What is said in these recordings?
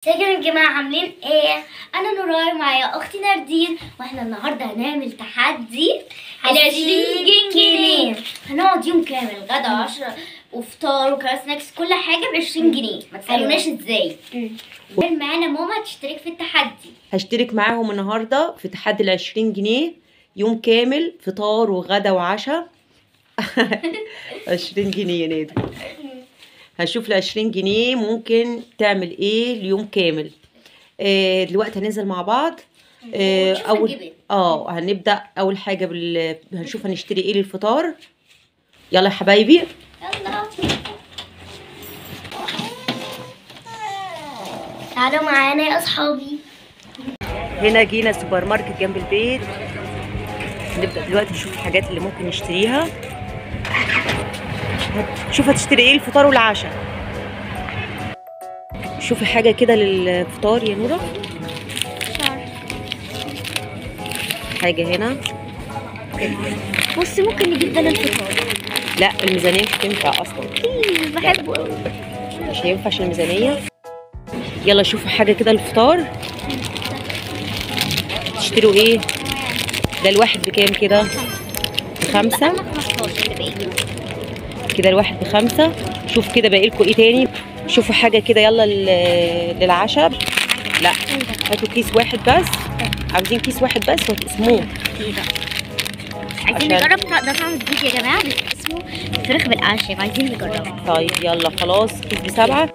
ازيكم يا جماعة، عاملين ايه؟ انا نوراي معايا اختي ناردين، واحنا النهارده هنعمل تحدي 20 جنيه. هنقعد يوم كامل، غدا 10 وفطار وكمان snacks، كل حاجة ب 20 جنيه. ما تسالوناش ازاي. معانا ماما تشترك في التحدي. هشترك معاهم النهارده في تحدي ال 20 جنيه، يوم كامل فطار وغدا وعشاء. 20 جنيه يا نادي. هنشوف ال 20 جنيه ممكن تعمل ايه اليوم كامل. دلوقتي هننزل مع بعض. اول هنبدا اول حاجة هنشوف هنشتري ايه للفطار. يلا يا حبايبي، يلا تعالوا معانا يا اصحابي. هنا جينا سوبر ماركت جنب البيت. نبدا دلوقتي نشوف الحاجات اللي ممكن نشتريها. شوف هتشتري ايه الفطار والعشاء. شوفي حاجة كده للفطار يا نوره. حاجة هنا. بصي ممكن نجيب ده للفطار. لا الميزانية مش هتنفع اصلا. بحبه قوي. مش هينفع عشان الميزانية. يلا شوفوا حاجة كده للفطار. تشتروا ايه؟ ده الواحد بكام كده؟ بخمسة كده، الواحد بخمسة. شوف كده باقي لكم ايه تاني. شوفوا حاجة كده يلا للعشاء. لا هاتوا كيس واحد بس، عاوزين كيس واحد بس وهتقسموه. عايزين نجرب ده طعم جديد يا جماعة، اسمه فراخ بالأعشاب، عايزين نجربه. طيب يلا خلاص، كيس ب7.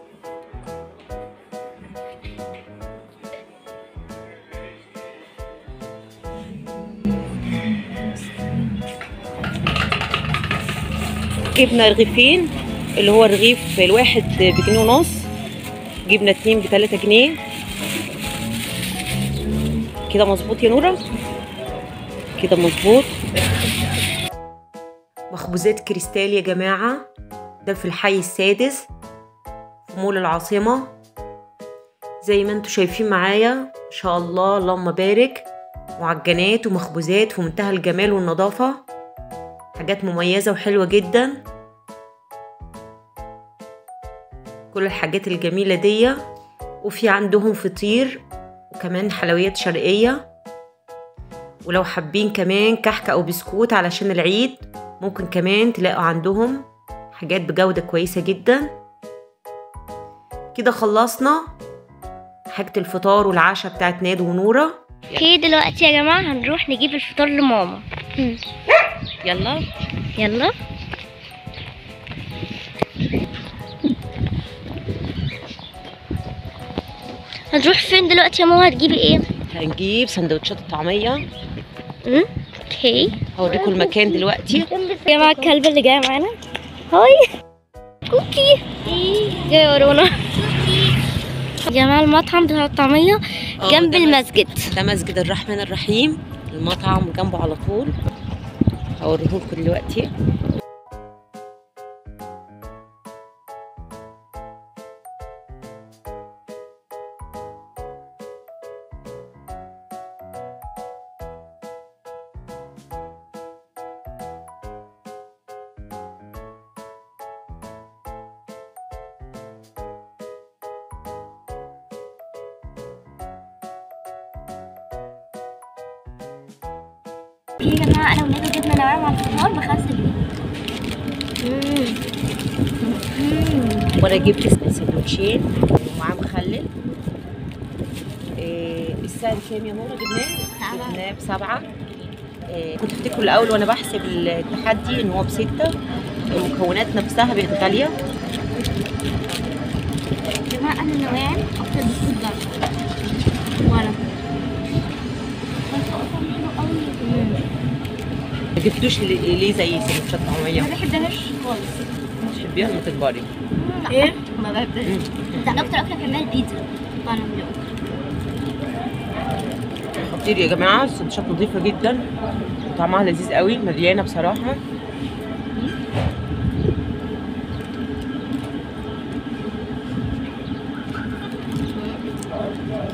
جبنا رغيفين، اللي هو الرغيف الواحد بجنيه ونص، جبنا 2 ب3 جنيه كده. مظبوط يا نوره؟ كده مظبوط. مخبوزات كريستال يا جماعة، ده في الحي السادس في مول العاصمة. زي ما انتم شايفين معايا ان شاء الله، اللهم بارك، معجنات ومخبوزات في منتهى الجمال والنظافة، حاجات مميزة وحلوة جدا. كل الحاجات الجميلة دي. وفي عندهم فطير وكمان حلويات شرقية، ولو حابين كمان كحك أو بسكوت علشان العيد ممكن كمان تلاقوا عندهم حاجات بجودة كويسة جدا. كده خلصنا حاجة الفطار والعشاء بتاعت ناد ونورة. okay دلوقتي يا جماعة هنروح نجيب الفطار لماما. يلا يلا. هنروح فين دلوقتي يا ماما؟ هتجيبي ايه؟ هنجيب سندوتشات الطعمية. okay هوريكم المكان دلوقتي يا جماعة. الكلب اللي جاي معانا، hi كوكي، جاي ورانا يا جماعة. المطعم بتاع الطعمية جنب المسجد. ده مسجد الرحمن الرحيم، المطعم جنبه على طول. هوريهولكم دلوقتي. يا جماعة أنا ونادو جبنا نوع مع الفطار ب5 جنيه. وأنا جبت سندوتشين ومعاه مخلل. السعر كام يا نورة؟ جبناه؟ جبناه ب7. كنت افتكره الأول وأنا بحسب التحدي إن هو ب6. المكونات نفسها بقت غالية. يا جماعة أنا نوعين أكتر بسكوت ده. وأنا ما جبتوش ليه زي سندوتشات طعميه؟ ما بحبهاش خالص. بتحبيها لما تكبري؟ ايه؟ ما بحبهاش. ده اكتر اكله بحبها البيتزا. انا خطير يا جماعة، السندوتشات نظيفة جدا وطعمها لذيذ قوي، مليانة بصراحة.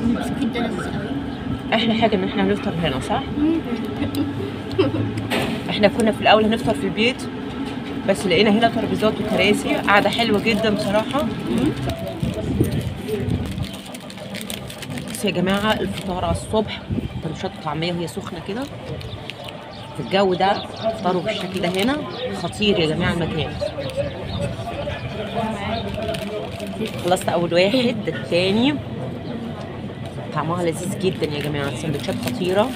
البسكويت ده لذيذ قوي. احلى حاجة ان احنا هنفطر هنا، صح؟ احنا كنا في الاول هنفطر في البيت، بس لقينا هنا ترابيزات وكراسي، قاعدة حلوة جدا بصراحة. بصوا يا جماعة الفطار على الصبح، سندوتشات طعميه وهي سخنة كده في الجو ده، فطاروا بالشكل ده هنا خطير يا جماعة المكان. خلصت اول واحد، ده الثاني. طعمها لذيذ جدا يا جماعة، السندوتشات خطيرة.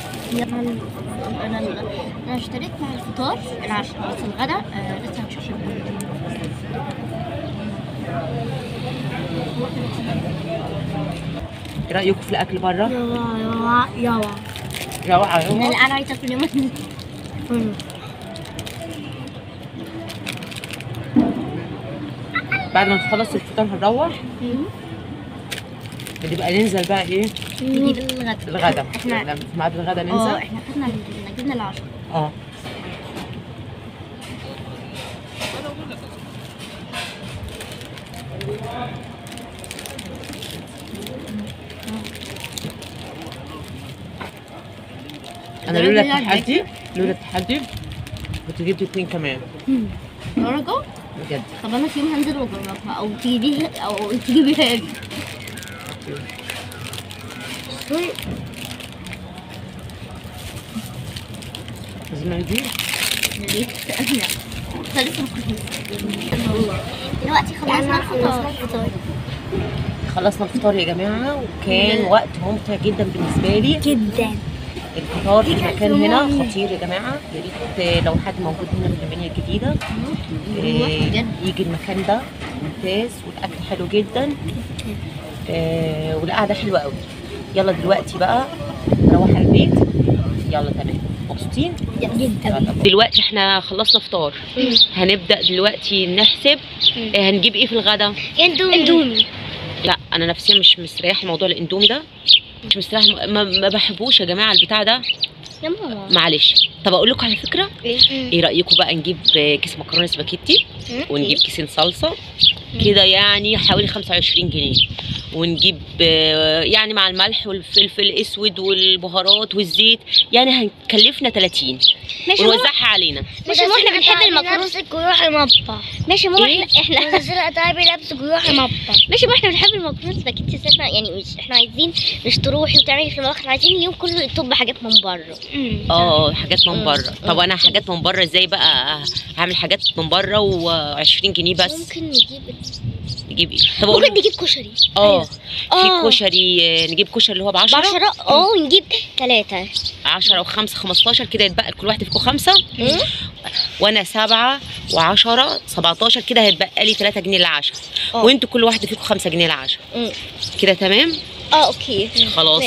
انا اشتريت مع الفطار العشاء، بس الغداء لسه هنشوف. ايه رايكم في الاكل بره؟ روعه روعه روعه. انا عايزه اكل يوم. بعد ما نخلص الفطار هنروح بنبقى ننزل بقى ايه؟ نجيب الغدا. الغدا احنا في ميعاد الغدا ننزل. احنا خدنا جبنا العشاء. انا لولا التحدي كنت جبت 2 كمان. درجة؟ بجد. طب انا في يوم هنزل واجربها، او تجيبيها او تجيبيها لي. لازم نجيب. دلوقتي خلصنا الفطار. خلصنا الفطار يا جماعة، وكان وقت ممتع جدا بالنسبة لي جدا. الفطار في المكان هنا خطير يا جماعة، يا ريت لو حد موجود هنا في المنيا الجديدة يجي المكان ده، ممتاز والاكل حلو جدا والقعده حلوة قوي. يلا دلوقتي بقى نروح على البيت. يلا تمام، مبسوطين جدا. دلوقتي احنا خلصنا فطار، هنبدا دلوقتي نحسب هنجيب ايه في الغدا. اندومي. لا انا نفسيا مش مستريحه موضوع الاندومي ده، مش مستريحه، ما بحبوش يا جماعة البتاع ده يا ماما. معلش. طب اقول لكم على فكرة، ايه رايكم بقى نجيب كيس مكرونه سباكيتي ونجيب كيسين صلصه كده، يعني حوالي 25 جنيه، ونجيب يعني مع الملح والفلفل الاسود والبهارات والزيت، يعني هنكلفنا 30 ونوزعها علينا. ماشي ماما، احنا بنحب المكرونه. نفسك وروحي المطبخ. ماشي ماما، احنا تعبي نفسك وروحي المطبخ. ماشي ماما، احنا بنحب المكرونه سباكيتي، بس احنا يعني مش احنا عايزين مش تروحي وتعملي في المطبخ، احنا عايزين اليوم كله يطب حاجات من بره. حاجات من بره. طب انا حاجات من بره ازاي بقى؟ هعمل حاجات من بره و20 جنيه بس. ممكن نجيب ايه؟ طب ممكن نجيب كشري. في كشري، نجيب كشري اللي هو ب 10 ب 10. ونجيب 3 10 و5 15 كده، يتبقى كل واحدة فيكم 5، وانا 7 و10 17 كده، هيتبقى لي 3 جنيه العشاء، وانتوا كل واحدة فيكم 5 جنيه العشاء. كده تمام؟ okay خلاص.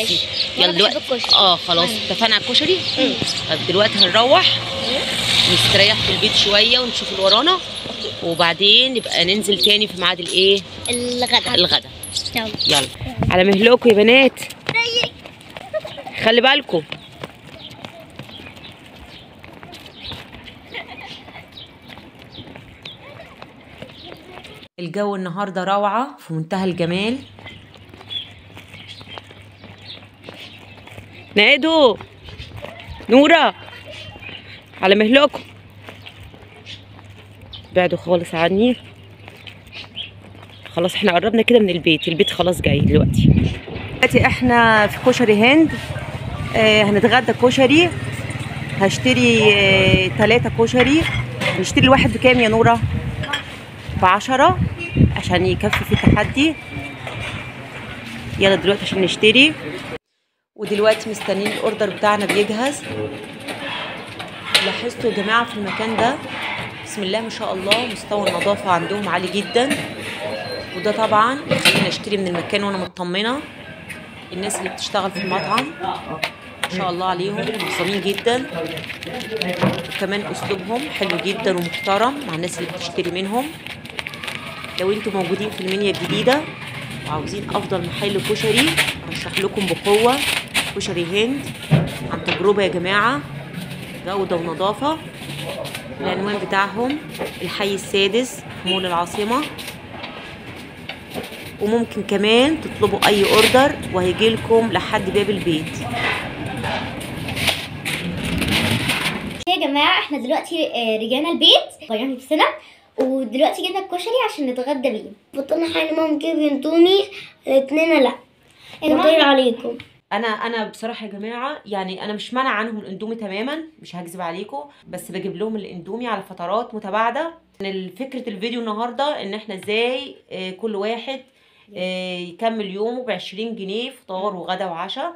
يلا دلوقتي خلاص اتفقنا على الكشري. طب دلوقتي هنروح نستريح في البيت شوية ونشوف اللي ورانا، وبعدين نبقى ننزل تاني في ميعاد الايه؟ الغدا. الغدا. يلا على مهلكم يا بنات، خلي بالكم. الجو النهارده روعه في منتهى الجمال. نادو نورة على مهلكم، بعدوا خالص عني. خلاص احنا قربنا كده من البيت، البيت خلاص جاي دلوقتي. دلوقتي احنا في كشري هند، هنتغدى كشري. هشتري 3 كشري. نشتري الواحد بكام يا نورة؟ ب10 عشان يكفي في التحدي. يلا دلوقتي عشان نشتري. ودلوقتي مستنيين ال order بتاعنا بيجهز. لاحظتوا يا جماعة في المكان ده بسم الله ما شاء الله مستوى النظافة عندهم عالي جدا، وده طبعا يخليني اشتري من المكان وانا مطمنه. الناس اللي بتشتغل في المطعم ما شاء الله عليهم منظمين جدا، وكمان اسلوبهم حلو جدا ومحترم مع الناس اللي بتشتري منهم. لو انتم موجودين في المنيا الجديدة وعاوزين افضل محل كشري، ارشح لكم بقوة كشري هند، عن تجربه يا جماعة، جوده ونظافه. العنوان بتاعهم الحي السادس مول العاصمة، وممكن كمان تطلبوا اي order وهيجيلكم لحد باب البيت. يا جماعة احنا دلوقتي رجعنا البيت، غيرنا لبسنا، ودلوقتي جبنا الكشري عشان نتغدى بيه. بطلنا حاجة ماما جيب اندومي الاثنين. لا يا عليكم. انا بصراحة يا جماعة يعني انا مش مانعة عنهم الاندومي تماما، مش هكذب عليكم، بس بجيب لهم الاندومي على فترات متباعدة. فكرة الفيديو النهارده ان احنا ازاي كل واحد يكمل يومه ب 20 جنيه فطار وغدا وعشاء.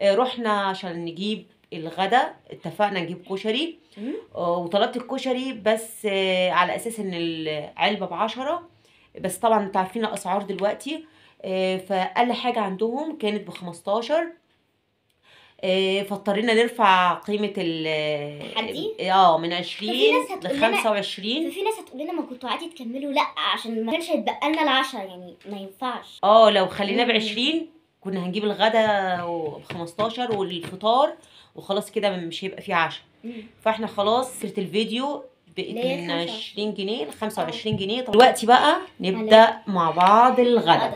رحنا عشان نجيب الغدا، اتفقنا نجيب كشري، وطلبت الكشري بس على اساس ان العلبة ب10، بس طبعا انتوا عارفين الاسعار دلوقتي، فاقل حاجة عندهم كانت ب15، فاضطرينا نرفع قيمة التحدي من 20 ل 25. في ناس هتقول لنا ما كنتوا عادي تكملوا، لا عشان ما كانش هيتبقى لنا العشاء، يعني ما ينفعش. لو خليناه ب 20 كنا هنجيب الغدا ب 15 والفطار وخلاص كده، مش هيبقى فيه عشاء. فاحنا خلاص فكرة الفيديو بقت من 20 جنيه ل 25 جنيه. دلوقتي بقى نبدا مع بعض الغدا.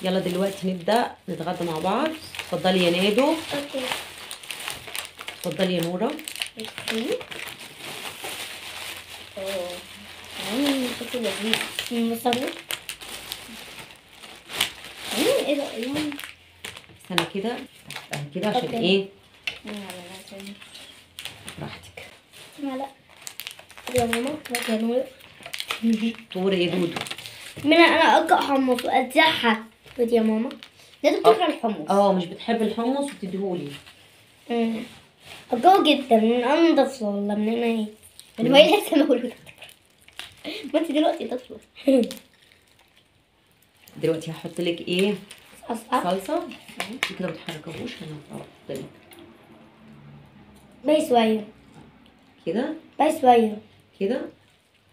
يلا دلوقتي نبدا نتغدى مع بعض. اتفضلي يا نادو. okay. اتفضلي يا نوره. ميرسي. شكله لذيذ. ايه ده؟ استنى كده كده عشان ايه؟ براحتك. معلقه يا ماما. يا نور. طور ايه دودو؟ من انا اقرا حمص واتضحك. خد يا ماما. لازم تكره الحمص. مش بتحب الحمص وبتديهولي. اقوى جدا من انضف والله، من انا ايه؟ من وهي لسه مولودة. ما انت دلوقتي طفله. دلوقتي هحط لك ايه؟ صلصه. انت كده ما تحركيهوش، انا هحط لك بس شوية كده، بس شوية كده.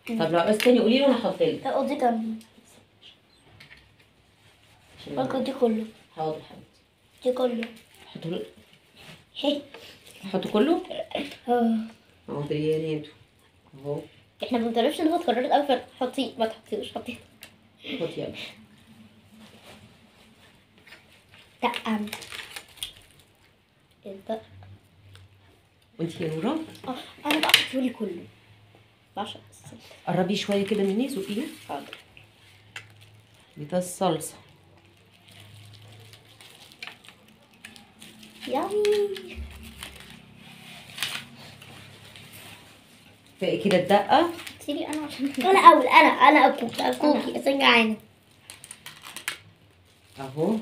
طب لو عايز تاني قولي لي وانا هحط لك. طب قولي كام؟ دي كله. حاضر حبيبتي. دي كله. حطه حطه كله؟ حاضر يا نادو اهو. احنا ما بنعرفش ناخد قرارات قوي، فحطي ما تحطيش، حطي حطي يلا. دقة الدقة. وانتي يا نورة؟ انا بقى حطيهولي كله. بعشق الصلصة. قربي شوية كده مني، زقيه. حاضر. ده الصلصة. يامي. باقي كده الدقة. سيبي انا عشان انا اول، انا اكوكي اصلا جعانة. اهو.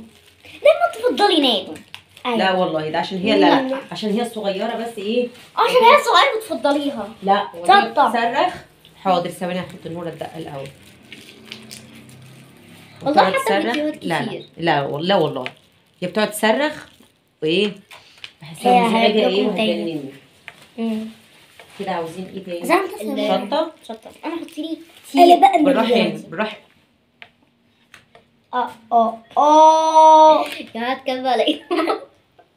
لما تفضلي نادو. أيوة. لا والله ده عشان هي، لا لا عشان هي الصغيرة بس. ايه عشان هي الصغيرة بتفضليها. لا تصرخ. حاضر ثواني هحط النوره الدقة الاول. والله حتى فيديوهات كتير. لا لا والله والله هي بتقعد تصرخ وايه، بحسها مزعجة ايه وهتجنني كده. عاوزين ايه تاني؟ شطه. شطه انا احط لي كتير. انا بقى بالراحة بالراحة. يا هتكلم على ايه؟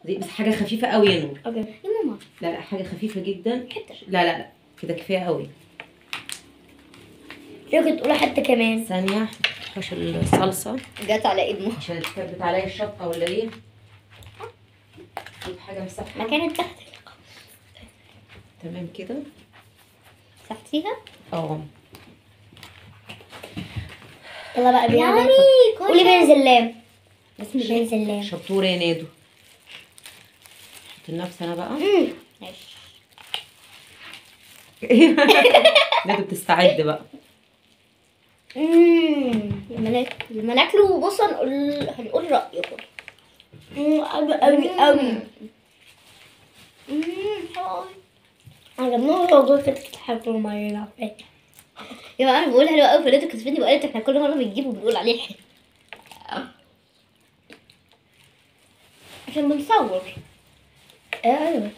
دي بس حاجة خفيفة قوي يا نور. okay يا ماما. لا لا حاجة خفيفة جدا. لا لا لا كده كفاية قوي. ممكن تقولي حتة كمان. ثانية احوش الصلصه. جت على ايد ماما عشان اتكبت عليا الشطه ولا ايه؟ جيب حاجة مسحها. ما كانت تحت. تمام كده. مسحتيها؟ يلا بقى بينا. قولي بنزل لام. بس مش بنزل لام. شطوره يا نادو. حط لنفسي انا بقى. ماشي. نادو بتستعد بقى. لما ناكله بص هنقول رايكم. قوي قوي قوي. حلو قوي. عجبني موضوع كده تضحكوا معايا. يبقى انا بقول حلو قوي، فلقيته كسفتني وقالت احنا كل مرة بنجيبه وبنقول عليه حلو عشان بنصور. ايوه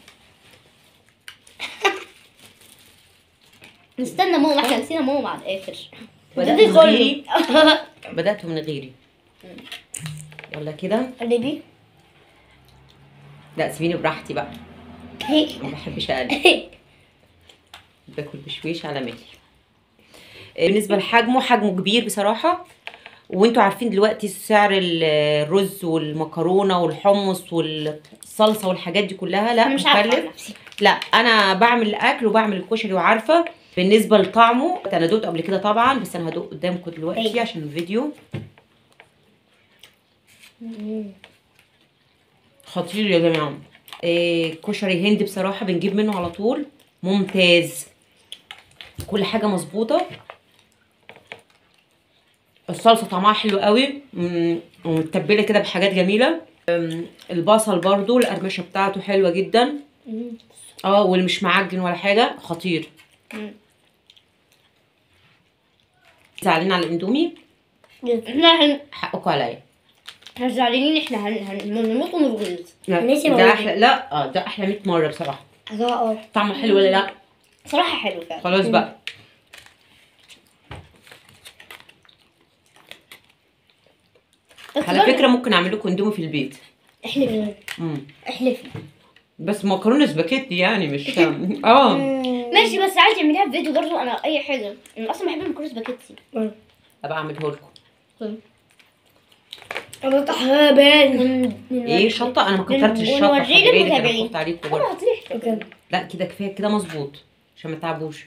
نستنى ماما، احنا نسينا ماما على الاخر. بدأت من غيري. يلا كده قلبي. لا سيبيني براحتي بقى، ما بحبش اقلب، باكل بشويش على مهلي. بالنسبة لحجمه، حجمه كبير بصراحة، وانتوا عارفين دلوقتي سعر الرز والمكرونه والحمص والصلصه والحاجات دي كلها. لا مش عارفه نفسي. لا انا بعمل الاكل وبعمل الكشري وعارفه. بالنسبة لطعمه انا دوقت قبل كده طبعا، بس انا هدوق قدامكم دلوقتي عشان الفيديو. خطير يا جماعة. كشري هند بصراحة بنجيب منه على طول، ممتاز، كل حاجة مظبوطة. الصلصه طعمها حلو قوي ومتبله كده بحاجات جميلة. البصل برضو القرمشه بتاعته حلوة جدا. واللي مش معجن ولا حاجة، خطير. زعلانين على الاندومي؟ حقكم عليا. احنا زعلانين، احنا هنموت ونتغيظ. ده احلى، لا ده احلى 100 مرة بصراحة. طعمه حلو ولا لا؟ صراحة حلو فعلا. خلاص بقى. على فكرة ممكن اعمل لكم اندومي في البيت. احلفي. احلفي. بس مكرونه سباكيتي يعني، مش ماشي، بس عادي اعمليها في فيديو برضه. انا اي حاجة، انا اصلا بحب المكرونه سباكيتي. ابقى اعمله لكم. انا تعبان. ايه شطه؟ انا ما كترتش الشطه، خلي بالك انا بحط عليكم برضه. لا كده كفاية، كده مظبوط عشان ما تعبوش.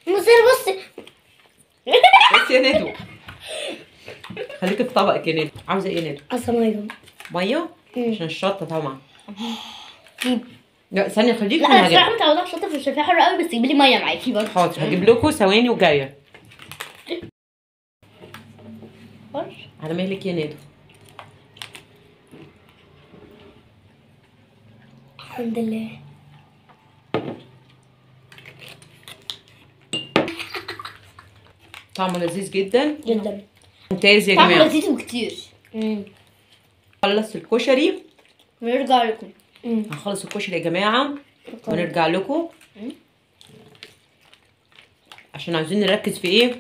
بصي بس يا ندو، خليكي في طبقك يا ندو. عاوزه ايه يا ندو؟ عاوزه مية. مية؟ عشان الشطه طبعا. لا ثانية خليكي. لا انا بصراحة متعوده على الشطه، مش شايفاها حلوة قوي، بس جيبي لي مية معاكي برضه. حاضر هجيب لكم ثواني وجاية. على مهلك يا ندو. الحمد لله. طعمه لذيذ جدا جدا، ممتاز يا جماعة. طعمه لذيذ وكتير. خلص الكشري ونرجع لكم. هنخلص الكشري يا جماعة ونرجع لكم، عشان عايزين نركز في ايه؟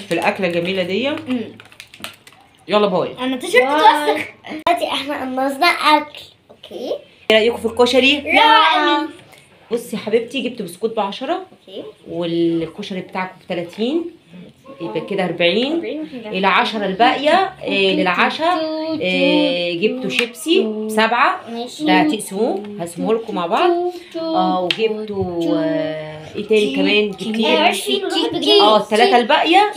في الاكلة الجميلة دي. يلا bye. انا التيشيرت اتوسخ. دلوقتي احنا خلصنا اكل. okay، ايه رايكم في الكشري؟ رائع. بصي يا حبيبتي، جبت بسكوت ب10، والكشري بتاعكم ب30، يبقى كده 40. الى 10 الباقية للعشاء. جبتوا شيبسي ب7، ده تقسموه، هقسمه لكم مع بعض. وجبتوا ايه تاني كمان؟ جبتيه الثلاثة الباقية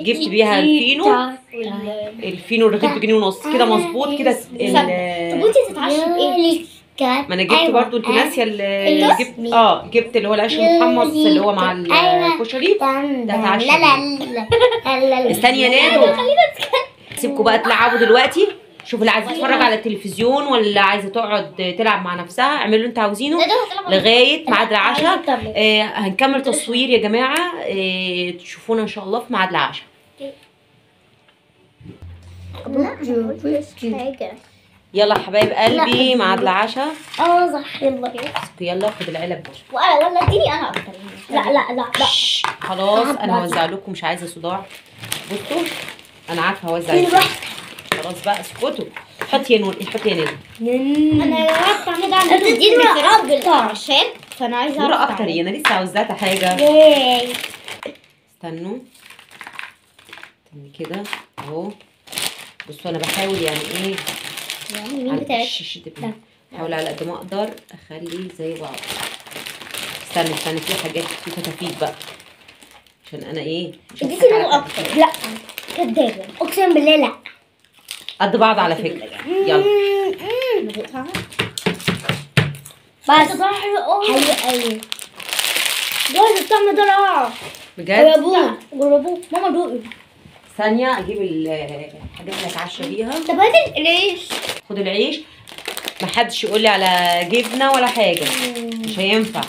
جبت بيها الفينو، الفينو الرغيف بجنيه ونص كده مظبوط كده. طب وانتي بتتعشي بايه؟ ما انا جبت برضو، انت ناسيه اللي جبت. جبت اللي هو العيش المحمص اللي هو مع الكشري ده، اتعشى. لا استني يا نادو، سيبكم بقى تلعبوا دلوقتي. شوف اللي عايزه تتفرج على التلفزيون ولا عايزه تقعد تلعب مع نفسها، اعملوا اللي انتوا عاوزينه لغاية ميعاد العشاء. هنكمل تصوير يا جماعة، تشوفونا ان شاء الله في ميعاد العشاء. يلا حبايب قلبي، ميعاد العشاء. صح، يلا يلا خد العلب. ولا اديني انا اكتر. لا لا لا لا خلاص انا هوزع لكم، مش عايزه صداع. بصوا انا عارفه هوزع لكم. خلاص بقى اسكتوا. حطي يا نور، حطي يا نادي. انا يا جماعة الطعم ده عندي تديني اعشاب، فانا عايزه اعرف اكتر. انا لسه عاوزاها حاجة. استنوا استني كده اهو. بصوا انا بحاول يعني ايه، مين بتاعك؟ بحاول على قد ما اقدر اخلي زي بعض. استني استني، في حاجات في فتافيت بقى، عشان انا ايه، اديتي نور اكتر. لا كدابه، اقسم بالله. لا قد بعض على فكرة. يلا بس ده حلو قوي، حلو قوي. جرب الطعم ده روعه بجد. جربوه جربوه ماما، دوقي. ثانية اجيب الحاجات اللي هتعشى بيها. طب هات العيش. خد العيش، محدش يقول لي على جبنه ولا حاجة، مش هينفع.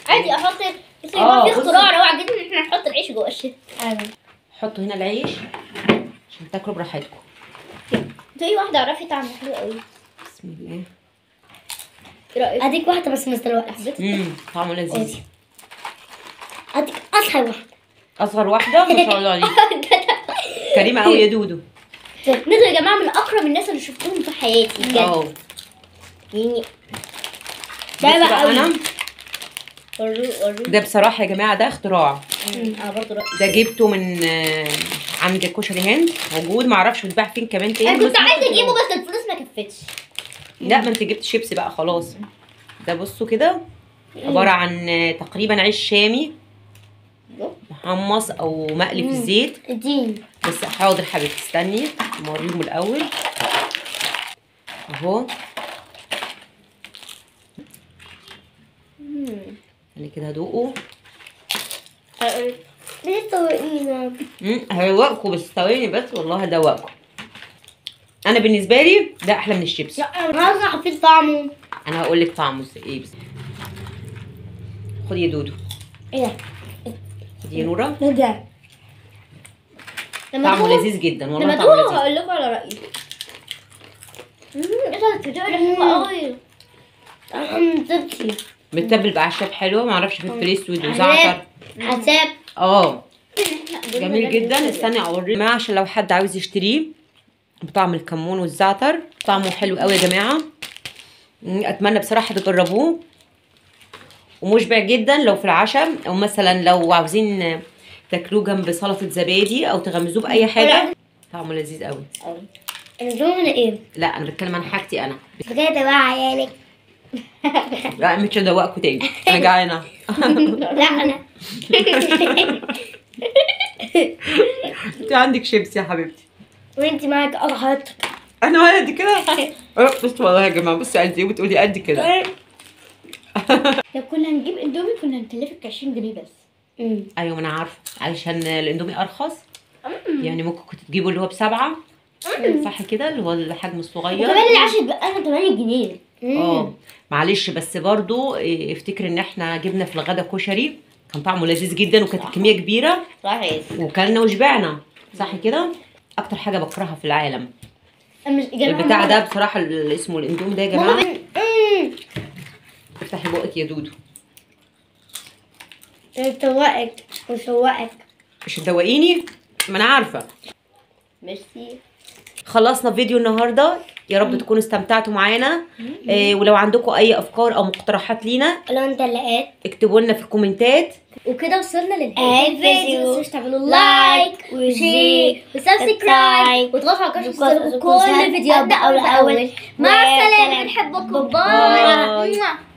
عادي احط. بس يبقى في اختراع روعه جدا ان احنا نحط العيش جوه الشيبس. ايوه حطوا هنا العيش عشان تاكلوا براحتكم. دوقي واحدة، اعرفي طعمه حلو قوي. بسم الله. ايه رايك؟ اديك واحدة بس مش دلوقتي. طعمه لذيذ. اديك اصغر واحدة. اصغر واحدة ما شاء الله عليك. كريمة قوي يا دودو. ندو يا جماعة من اكرم الناس اللي شفتهم في حياتي بجد. يعني ده بقى انا ده بصراحة يا جماعة ده اختراع. انا برضه رايي ده جبته من عند كشري هند، موجود معرفش بيتباع فين كمان تاني. انا كنت عايزه اجيبه بس الفلوس ما كفتش. لا ما انت جبت شيبسي بقى خلاص. ده بصوا كده عبارة عن تقريبا عيش شامي محمص او مقلي في الزيت. اديني بس. حاضر حبيبتي، استني اوريهم الاول اهو. انا كده هدوقه. ليه تدوقينا؟ هدوقكم بس ثواني بس، والله هدوقكم. انا بالنسبة لي ده احلى من الشيبسي. لا انا عايزه اعرف طعمه. انا هقول لك طعمه ايه بس. خدي يا دودو. ايه ده؟ خدي يا نوره. ايه ده؟ طعمه لذيذ جدا والله. لما طعمه لذيذ. هقول لكم على رايي. ايه ده؟ الفطيره حلوة قوي. طعم شيبسي متبل باعشاب حلوة، معرفش فلفل اسود وزعتر. عساب. جميل جدا. استني اوريكم عشان لو حد عاوز يشتريه، بطعم الكمون والزعتر. طعمه حلو قوي يا جماعة، اتمنى بصراحة تجربوه، ومشبع جدا لو في العشاء، او مثلا لو عاوزين تاكلوه جنب سلطة زبادي او تغمزوه باي حاجة. طعمه لذيذ قوي. انا ايه؟ لا انا بتكلم عن حاجتي انا. بجد بقى عيالك. لا مش هدوقكوا تاني، انا جعانة. لا انا. انت عندك شيبسي يا حبيبتي، وانت معاك اضحك. انا قد كده. بصوا والله يا جماعة، بصي قد ايه وتقولي قد كده. لو كنا هنجيب اندومي كنا هنكلفك 20 جنيه بس. ايوه ما انا عارفه، علشان الاندومي ارخص. يعني ممكن كنت تجيبوا اللي هو ب7، صح كده، اللي هو الحجم الصغير. وكمان العشاء اتبقى لنا 8 جنيه. معلش بس برضو افتكر ان احنا جبنا في الغدا كشري، كان طعمه لذيذ جدا، وكانت الكمية كبيرة. صحيح. وكلنا وشبعنا، صح كده. اكتر حاجة بكرهها في العالم البتاع ده بصراحة، اللي اسمه الاندومي ده يا جماعة. افتحي بقك يا دودو. سوقك وسوقك. مش هتدوقيني؟ ما انا عارفه. ميرسي. خلصنا فيديو النهارده، يا رب تكونوا استمتعتوا معانا. ولو عندكم اي افكار او مقترحات لينا اكتبوا لنا في الكومنتات. وكده وصلنا لنهاية الفيديو. ما تنسوش تعملوا like و share و subscribe وتضغطوا على الجرس عشان توصلكم كل فيديوهاتنا اول باول. مع السلامة، بنحبكم. bye.